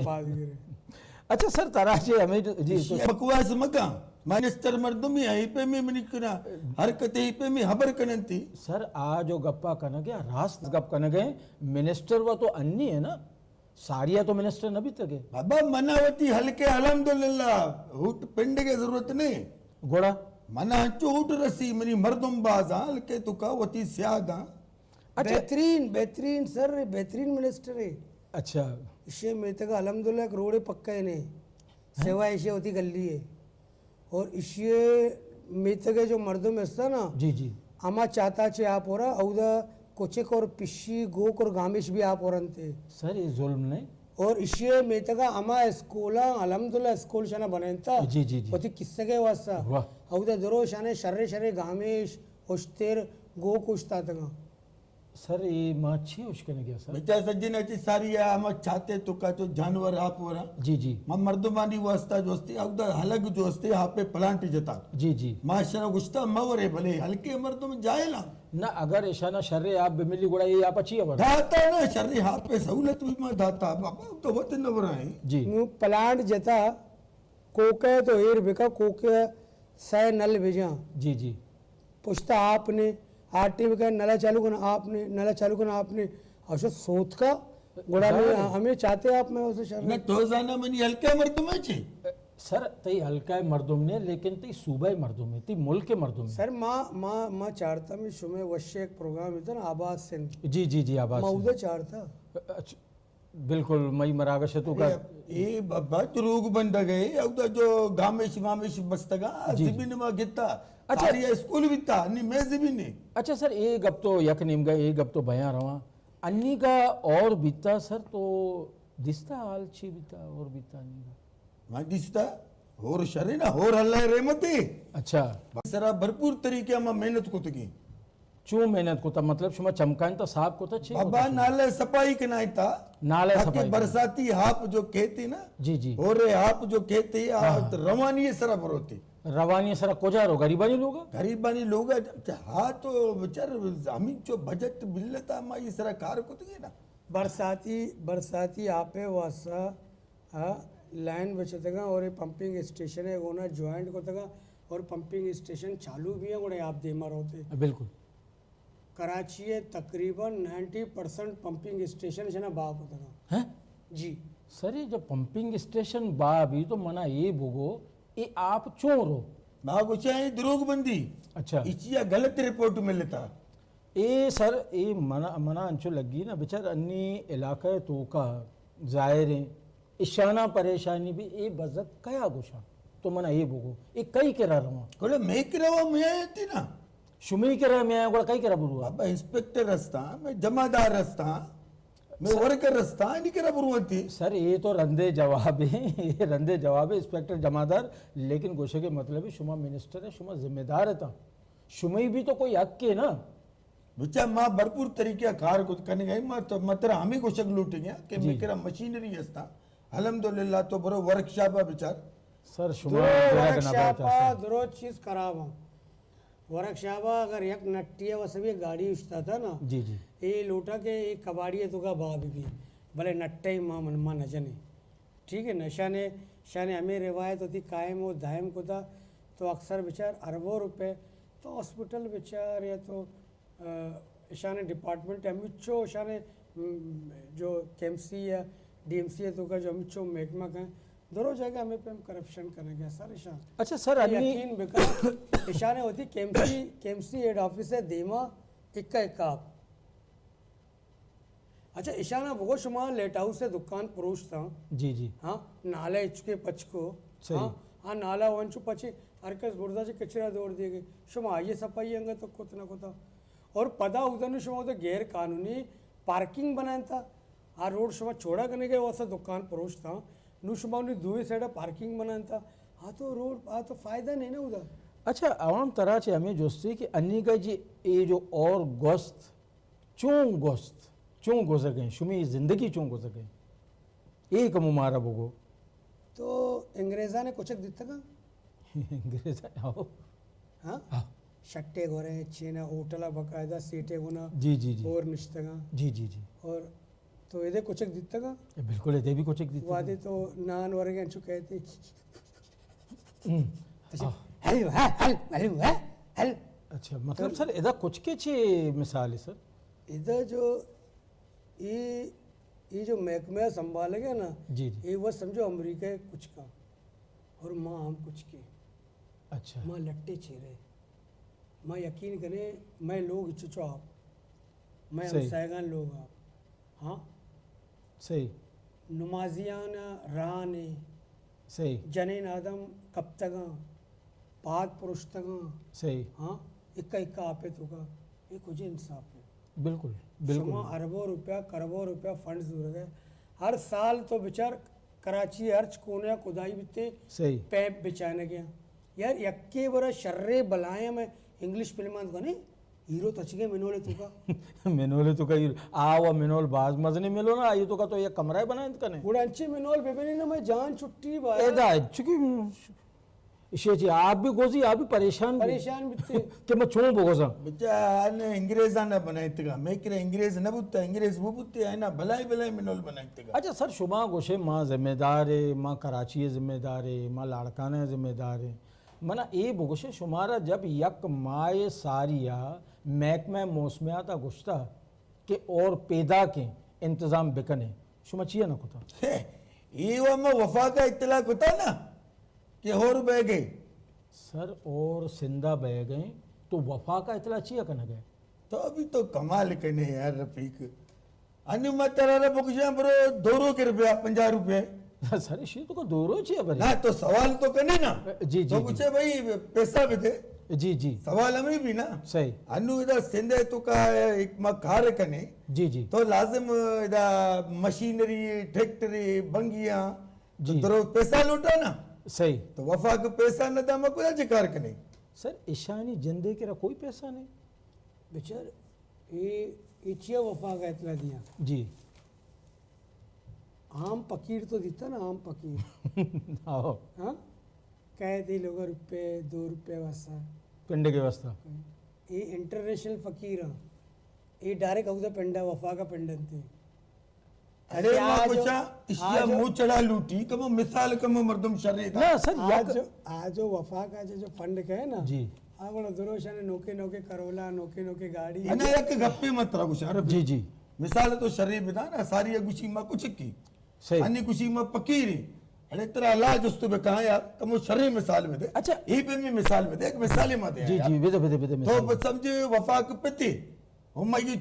پاد گرے۔ اچھا سر، ترا چے ہمیں جو، جی، تو ایشی بکواس مکاں۔ منسٹر مردمی ای پیمی منی کنا حرکت، ای پیمی خبر کننتی۔ سر، آ جو گپا کنگے، راست گپ کنگے، منسٹر و تو انی ہے نا، ساریا تو منسٹر نہ بیتگے۔ بابا، منا وتی حلقے الحمدللہ، ہوٹ پنڈ کے ضرورت نہیں۔ گڑا؟ منا انچو ہوٹ رسی، منی مردم باز آں، حلقے تو کا وتی سیاد آں۔ اچھا۔ بہترین، بہترین سر، بہترین منسٹر ہے۔ اچھا۔ ایشی میتگ الحمدللہ ایک روڈ پکا ہے نے۔ ہاں۔ سوائے ایشی ہوتی گلی ہے۔ اور ایشی میتگ جو مردم ہستا نا، جی، جی۔ ہما چاتا چے آپ ہو رہا، اودا کچک اور پشی، گوک اور گامیش بھی آپ ہو رہنتے۔ سر، یہ ظلم نہیں؟ اور ایشی میتگا ہما اسکولاں، الحمدللہ اسکول شنا بنائنتا۔ جی، جی، جی۔ ہوتی قصہ کے واسطہ۔ واہ۔ اودا درو شانے شرے شرے گامیش، اشتر، گوک اشتاتگاں۔ سر، اے ما چی اشکنگے سر؟ بچا سجن اچی ساری آ ہما چاتے تو کا تو جانور آپ ورا۔ جی، جی۔ ما مردمانی واسطہ جو استے، اودا حلق جو استے، آپ پہ پلانٹ جتا۔ جی، جی۔ ما اشنا گشتا مورے بھلے، حلقے مردم جاہلاں۔ نہ، اگر اشانا شر آپ بملی گڑا اے آپ چی ورا؟ داتا نا شر آپ پہ سہولت بھی ما داتا، بابا تو وت نہ ورائیں۔ جی۔ نو پلانٹ جتا، کوکے تو ایر بکا، کوکے سہ نل بجاں۔ جی، جی۔ پشتا آپ نے، آٹے بکا، نلا چالو کن آپ نے، نلا چالو کن آپ نے، اشو سوت کا، گڑا ظاہر میں ہے۔ ہمیں چاتے آپ میں اسے شر نہ۔ تو زانا منی حلقہ مردم ہے چے؟ سر، تئی حلقہ مردم نے، لیکن تئی صوبہ مردم ہے، تئی ملک مردم ہے۔ سر، ما، ما، ما چارتا میں شمے وش ایک پروگرام ہے نا، آباد سندھ۔ جی، جی، جی، آباد ما سندھ۔ اودا چارتا۔ اچھا۔ بالکل، مئی مراگش تو کا۔ اے، اے بابا دروگ بندگ ہے، اودا جو گامیش مامیش بستگا، جی، جی۔ زمین ما گتا، اچھا۔ ساری اسکول بیتا، نی میں زمین ہے۔ اچھا سر، اے گپ تو یک نیمگا، اے گپ تو بیان رواں۔ انی کا اور بیتا سر تو دستا حال چی بیتا اور بیتا انی کا؟ ما دستا، ہور شرے نا، ہور اللہ رحمت ہے۔ اچھا۔ سرا بھرپور طریقے ما محنت کو تگی۔ چون محنت کتا؟ مطلب شما چمکائیں تا، صاف کتا، چے بابا کتا شما؟ نالہ صفائی کنائیں تا۔ نالہ تاکہ صفائی کنائیں۔ برساتی ہاپ جو کہتے نا، جی، جی۔ اور ہاپ جو کہتے، آ ہاں، ہاں۔ روانی سرا بروتے۔ روانی سرا کجا رو؟ غریبانی لوگا؟ غریبانی لوگا۔ ہاں تو بچار ہمیں جو بجٹ ملتا، ما یہ سرا کار کتگے نا۔ برساتی، برساتی آپے واسطہ، آ، لائن بچتگاں اور یہ پمپنگ اسٹیشن ہے گونا جوائنٹ کتگاں اور پمپنگ اسٹیشن چالو بھی ہیں، گڑے آپ دیما روتے۔ بالکل۔ کراچی ہے تقریباً نائنٹی پرسنٹ پمپنگ اسٹیشن شنا با کتگاں۔ ہیں؟ جی۔ سر، یہ جب پمپنگ اسٹیشن با بھی تو منا یہ بگو، یہ آپ چون رو؟ ما گوشاں یہ دروگ بندی۔ اچھا۔ اچیا غلط رپورٹ ملتا۔ اے سر، اے منا، منا انچو لگی نا، بچار انی علاقہ توکا ظاہر ہیں، اشانا پریشانی بھی، اے بزگ کیا گوشاں؟ تو منا اے بگو، اے کئی کرا رواں؟ گڑا میں کرا رواں، میں آیتی نا۔ شمی کرا میں آیا، گڑا کئی کرا بروا؟ ابا انسپکٹر ہستا، میں جمعدار ہستا، میں سر، ورکر ہستا، انی کرا بروا تی۔ سر، اے تو رندے جواب ہے، اے رندے جواب ہے، انسپکٹر جمعدار، لیکن گوشے کے مطلب ہے، شما منسٹر ہے، شما ذمہ دار ہے تا۔ شمئی بھی تو کوئی حق ہے نا۔ بچا ما بھرپور طریقہ کار کت کنگ ء، ما تو، ما ترا ہمے گوشگ لوٹیں گے کہ جی۔ مئے کرا مشینری ہستا، الحمدللہ تو برو ورکشاپ ء بچار۔ سر، شما درو گرگ نہ ورکشاپ بیتا ء سر۔ درو چیز خراب ہاں۔ ورکشاپ ء اگر یک نٹی ء وسبی گاڑی اشتاتا نا، جی، جی۔ اے لوٹا کہ اے کباڑی ء تو کا باب بھی، بلے نٹے ما من ما نہ جنے۔ ٹھیک ہے نا، شانے، شانے ہمیں روایت ہوتی قائم و دائم کتا، تو اکثر بچار اربوں روپے تو ہاسپٹل بچار یا تو، آ، اشانے ڈپارٹمنٹ ہمچو اشانے، م، جو کے ایم سی یا ڈی ایم سی ہے تو کا جو ہمچو محکمہ کا درو جگہ ہمیں پہ ہم کرپشن کرنے گیا سر اشان۔ اچھا سر، انی یقین بکا، اشانے ہوتی کے ایم سی، کے ایم سی ہیڈ آفس ہے دیما اکا اکا آپ۔ اچھا، اشانا بگو شما لائٹ ہاؤس ء دکان پروشتاں۔ جی، جی۔ ہاں، نالہ اچکے پچکو۔ صحیح۔ ہاں، ہاں، نالہ وانچو پچے، ہر کس برزا چہ کچرا دور دیگے۔ شما آئیے صفائی انگت تو کت نہ کتا۔ اور پدا اودن شما اودے غیر قانونی پارکنگ بنائنتا۔ آ روڈ شما چوڑا کنگے واسطہ دکان پروشتاں۔ نو شما انہی دوئیں سائیڈا پارکنگ بنائنتا۔ آ تو روڈ، آ تو فائدہ نہیں نا ادا۔ اچھا، عوام ترا چے ہمیں جستے کہ انی کا جی اے جو اور گوست چون گوست؟ چون گوزگیں؟ شمی زندگی چون گوزگیں؟ اے کمو مارا بگو۔ تو انگریزاں نے کچک دیتگا؟ انگریزاں، ہاؤ۔ ہاں؟ ہاں۔ شٹے گورے، چینا ہوٹلا باقاعدہ سیٹے گونا۔ جی، جی، جی۔ اور نشتگا۔ جی، جی، جی۔ اور تو ادے کچک دیتگا؟ اے بالکل ادے بھی کچک دیتگا۔ وادے تو نان ورگے انچو کہتے۔ ہم۔ اچھا، آہ۔ ہیلو، ہاں، ہیلو، ہیلو، ہاں، ہیلو۔ اچھا، مطلب سر، ادا کچکے چی مثال ہے سر؟ ادا جو اے، اے جو محکمہ سنبھالے گا نا، جی، جی۔ اے وہ سمجھو امریکہ کچکا اور ماں ہم کچکے۔ اچھا۔ ماں لٹے چیرے۔ ماں یقین کرے، میں لوگ چچو آپ، میں صحیح۔ ہمسایگان لوگ آپ۔ ہاں؟ صحیح۔ نمازیان رانے۔ صحیح۔ جنین آدم کپتگاں، پاد پرشتگاں۔ صحیح۔ ہاں؟ اکا اکا آپے توکا۔ اے کجے انصاف ہے؟ بالکل، بالکل۔ شما اربوں روپیہ، کربوں روپیہ فنڈز زورگے۔ ہر سال تو بچار کراچی ہرچ کونے کدائی بیتے، صحیح۔ پیپ بچانے گیا۔ یار، یکے برا شرے بلائیں میں انگلش فلمان کنے، ہیرو تچگے منولے توکا۔ منولے توکا ہیرو۔ آ و منول باز مزنی منول نا، آئی توکا تو یک کمرہ بنائیں کنے۔ گڑا انچے منول ببنے نا، میں جان چھٹی بایا۔ ادا چونکہ ایشی چی آپ بھی گوزی، آپ بھی پریشان بھی۔ پریشان بیتے۔ کہ میں چون بگوزاں؟ بچا، آنے انگریزاں نہ بنائیتگا۔ میں کرے انگریز نہ بوتا، انگریز وہ بوتے، آئینا بلائی بلائی منول بنائیتگا۔ اچھا سر، شما گوشے ما ذمہ دار ہے، ما کراچی ذمہ دار ہے، ما لاڑکانہ ذمہ دار ہے۔ منا اے بگوشے، شمارا جب یک ماہ ساریا محکمہ موسمیات گشتا کہ اور پیداکیں انتظام بکنے، شما چیا نہ کتا؟ اے و ما وفاقا اطلاع کتا نا کہ ہور بہ گئے۔ سر، اور سندھا بہ گئے تو وفاقا اطلاع چیا کنگے؟ تو ابھی تو کمال کنے یار رفیق۔ انو ما ترارا بکشاں برو دورو کے روپیہ، پنجاہ روپے۔ سر، اشی تو کا دورو چیا بری؟ نہ، تو سوال تو کنے نا۔ جی، جی، تو جی۔ پوچھے بھائی پیسہ بھی دے۔ جی، جی۔ سوال ہمیں بھی نا۔ صحیح۔ انو ادا سندھے تو کا ایک ما کار کنے۔ جی، جی۔ تو لازم ادا مشینری، ٹریکٹری، بنگیاں، جی۔ تو درو پیسہ لوٹا نا۔ صحیح۔ تو وفاق پیسہ نہ دا، ما کجا چے کار کنے؟ سر، اشانی جندے کرا کوئی پیسہ نہیں۔ بچار، اے، اے چیا وفاق اطلاع دیا؟ جی۔ عام فقیر تو دیتا نا، عام فقیر۔ آہو۔ ہاں؟ کہے تھی لوگا روپے، دو روپے واسطہ۔ پنڈ کے واسطہ۔ اے انٹرنیشنل فقیر ہاں۔ اے ڈائریکٹ اودا پنڈا، وفاقا پنڈ انتے۔ اڑے ما آ جو، کچا اشیا آ جو، مو چڑا لوٹی، کمو مثال کمو مردم شرے دا۔ نہ سر، آ یک جو، آ جو وفاق آ جو، جو فنڈ کہے نا، جی۔ آ گڑا دروشان نوکے نوکے کرولا، نوکے نوکے گاڑی۔ انا یک گپے مت را گوشا رفیق۔ جی، جی۔ مثال تو شرے بدا نا، ساری گوشی ما کچکی۔ صحیح۔ انی گوشی ما فقیری۔ اڑے ترا علاج است بکا یار، کمو شرے مثال بدے۔ اچھا۔ اے پہ می مثال بدے، ایک مثال ما دے جی، یار۔ جی، بدے، بدے، بدے تو مثال۔ بس سمجھے وفاق پتے۔ ہم یہ